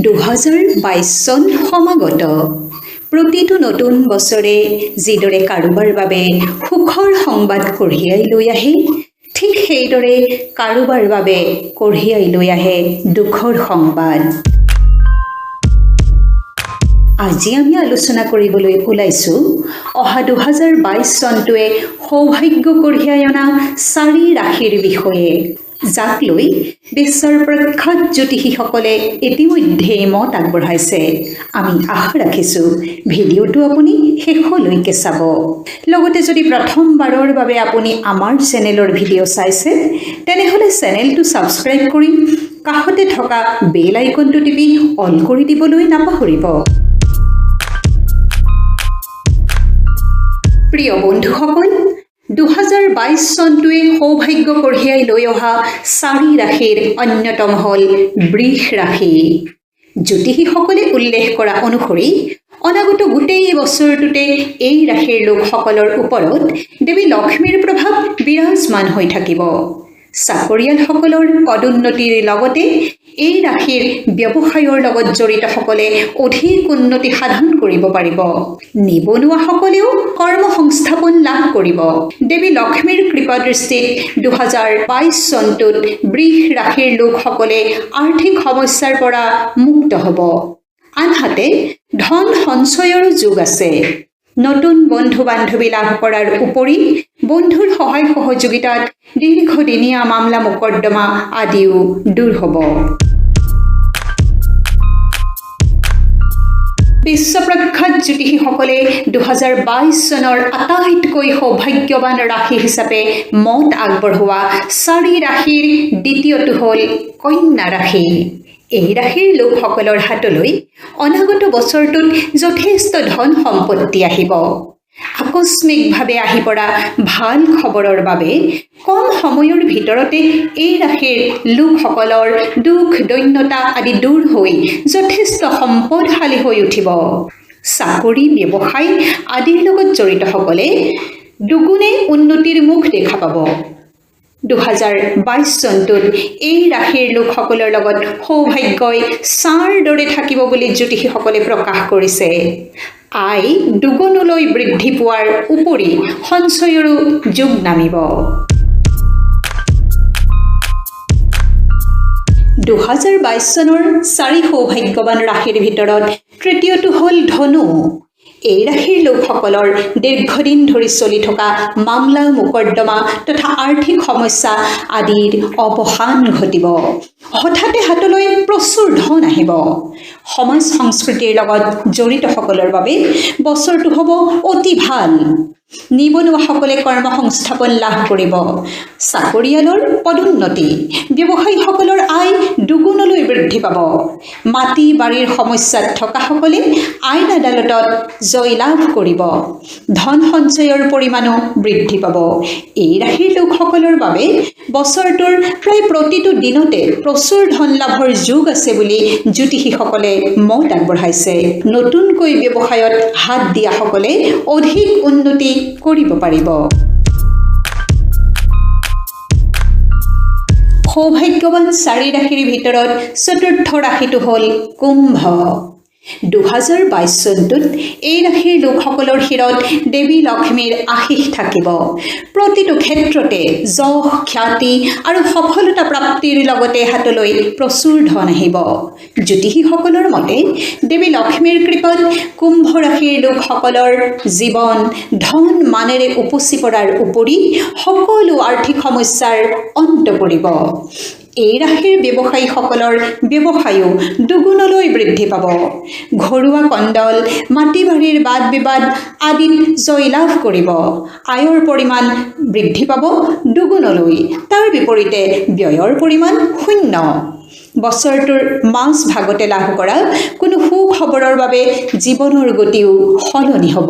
2022 চন সমাগত। প্ৰতিটো নতুন বছৰে যিদৰে কাৰোবাৰ বাবে সুখৰ সংবাদ কঢ়িয়াই লৈ আহে, ঠিক সেইদৰে কাৰোবাৰ বাবে কঢ়িয়াই লৈ আহে দুখৰ সংবাদ। আজি আমি আলোচনা কৰিবলৈ ওলাইছোঁ অহা 2022 চনটোৱে সৌভাগ্য কঢ়িয়াই অনা চাৰি ৰাশিৰ বিষয়ে, যাক লৈ বিশ্বৰ প্ৰখ্যাত জ্যোতিষীসকলে ইতিমধ্যেই মত আগবঢ়াইছে। আমি আশা ৰাখিছোঁ ভিডিঅ'টো আপুনি শেষলৈকে চাব। লগতে যদি প্ৰথমবাৰৰ বাবে আপুনি আমাৰ চেনেলৰ ভিডিঅ' চাইছে, তেনেহ'লে চেনেলটো ছাবস্ক্ৰাইব কৰি কাষতে থকা বেল আইকনটো টিপি অল কৰি দিবলৈ নাপাহৰিব। প্ৰিয় বন্ধুসকল, 2022 চনটোৱে সৌভাগ্য কঢ়িয়াই লৈ অহা চাৰি ৰাশিৰ অন্যতম হ'ল বৃষ ৰাশি। জ্যোতিষীসকলে উল্লেখ কৰা অনুসৰি অনাগত গোটেই বছৰটোতে এই ৰাশিৰ লোকসকলৰ ওপৰত দেৱী লক্ষ্মীৰ প্ৰভাৱ বিৰাজমান হৈ থাকিব। চাকৰিয়ালসকলৰ পদোন্নতিৰ লগতে এই ৰাশিৰ ব্যৱসায়ৰ লগত জড়িতসকলে অধিক উন্নতি সাধন কৰিব পাৰিব। নিবনুৱাসকলেও কৰ্মসংস্থাপন লাভ কৰিব। দেৱী লক্ষ্মীৰ কৃপাদৃষ্টিত 2022 চনটোত বৃষ ৰাশিৰ লোকসকলে আৰ্থিক সমস্যাৰ পৰা মুক্ত হ'ব। আনহাতে ধন সঞ্চয়ৰো যোগ আছে। নতুন বন্ধু বান্ধৱী লাভ কৰাৰ উপৰি বন্ধুৰ সহায় সহযোগিতাত দীৰ্ঘদিনীয়া মামলা মোকৰ্দমা আদিও দূৰ হ'ব। বিশ্বপ্ৰখ্যাত জ্যোতিষীসকলে 2022 চনৰ আটাইতকৈ সৌভাগ্যৱান ৰাশি হিচাপে মত আগবঢ়োৱা চাৰি ৰাশিৰ দ্বিতীয়টো হ'ল কন্যা ৰাশি। এই ৰাশিৰ লোকসকলৰ হাতলৈ অনাগত বছৰটোত যথেষ্ট ধন সম্পত্তি আহিব। আকস্মিকভাৱে আহি পৰা ভাল খবৰৰ বাবে কম সময়ৰ ভিতৰতে এই ৰাশিৰ লোকসকলৰ দুখ দৈন্যতা আদি দূৰ হৈ যথেষ্ট সম্পদশালী হৈ উঠিব। চাকৰি, ব্যৱসায় আদিৰ লগত জড়িতসকলে দুগুণে উন্নতিৰ মুখ দেখা পাব। 2022 চনটোত এই ৰাশিৰ লোকসকলৰ লগত সৌভাগ্যই ছাঁৰ দৰে থাকিব বুলি জ্যোতিষীসকলে প্ৰকাশ কৰিছে। আয় দুগুণলৈ বৃদ্ধি পোৱাৰ উপৰি সঞ্চয়ৰো যোগ নামিব। 2022 চনৰ চাৰি সৌভাগ্যৱান ৰাশিৰ ভিতৰত তৃতীয়টো হ'ল ধনু। এই ৰাশিৰ লোকসকলৰ দীৰ্ঘদিন ধৰি চলি থকা মামলা মোকৰ্দমা তথা আৰ্থিক সমস্যা আদিৰ অৱসান ঘটিব। হঠাতে হাতলৈ প্ৰচুৰ ধন আহিব। সমাজ সংস্কৃতিৰ লগত জড়িতসকলৰ বাবে বছৰটো হ'ব অতি ভাল। নিবনুৱাসকলে কৰ্মসংস্থাপন লাভ কৰিব। চাকৰিয়ালৰ পদোন্নতি, ব্যৱসায়ীসকলৰ আয় দুগুণলৈ বৃদ্ধি পাব। মাটি বাৰীৰ সমস্যাত থকাসকলে আইন আদালতত জয়লাভ কৰিব। ধন সঞ্চয়ৰ পৰিমাণো বৃদ্ধি পাব। এই ৰাশিৰ লোকসকলৰ বাবে বছৰটোৰ প্ৰায় প্ৰতিটো দিনতে প্ৰচুৰ ধন লাভৰ যোগ আছে বুলি জ্যোতিষীসকলে মত আগবঢ়াইছে। নতুনকৈ ব্যৱসায়ত হাত দিয়াসকলে অধিক উন্নতি কৰিব পাৰিব। সৌভাগ্যৱান চাৰি ৰাশিৰ ভিতৰত চতুৰ্থ ৰাশিটো হ'ল কুম্ভ। 2022 চনটোত এই ৰাশিৰ লোকসকলৰ শিৰত দেৱী লক্ষ্মীৰ আশীষ থাকিব। প্ৰতিটো ক্ষেত্ৰতে যশ, খ্যাতি আৰু সফলতা প্ৰাপ্তিৰ লগতে হাতলৈ প্ৰচুৰ ধন আহিব। জ্যোতিষীসকলৰ মতে দেৱী লক্ষ্মীৰ কৃপাত কুম্ভ ৰাশিৰ লোকসকলৰ জীৱন ধন মানেৰে উপচি পৰাৰ উপৰি সকলো আৰ্থিক সমস্যাৰ অন্ত পৰিব। এই ৰাশিৰ ব্যৱসায়ীসকলৰ ব্যৱসায়ো দুগুণলৈ বৃদ্ধি পাব। ঘৰুৱা কণ্ডল, মাটি বাৰীৰ বাদ বিবাদ আদিত জয়লাভ কৰিব। আয়ৰ পৰিমাণ বৃদ্ধি পাব দুগুণলৈ, তাৰ বিপৰীতে ব্যয়ৰ পৰিমাণ শূন্য। বছৰটোৰ মাজ ভাগতে লাভ কৰা কোনো সুখবৰৰ বাবে জীৱনৰ গতিও সলনি হ'ব।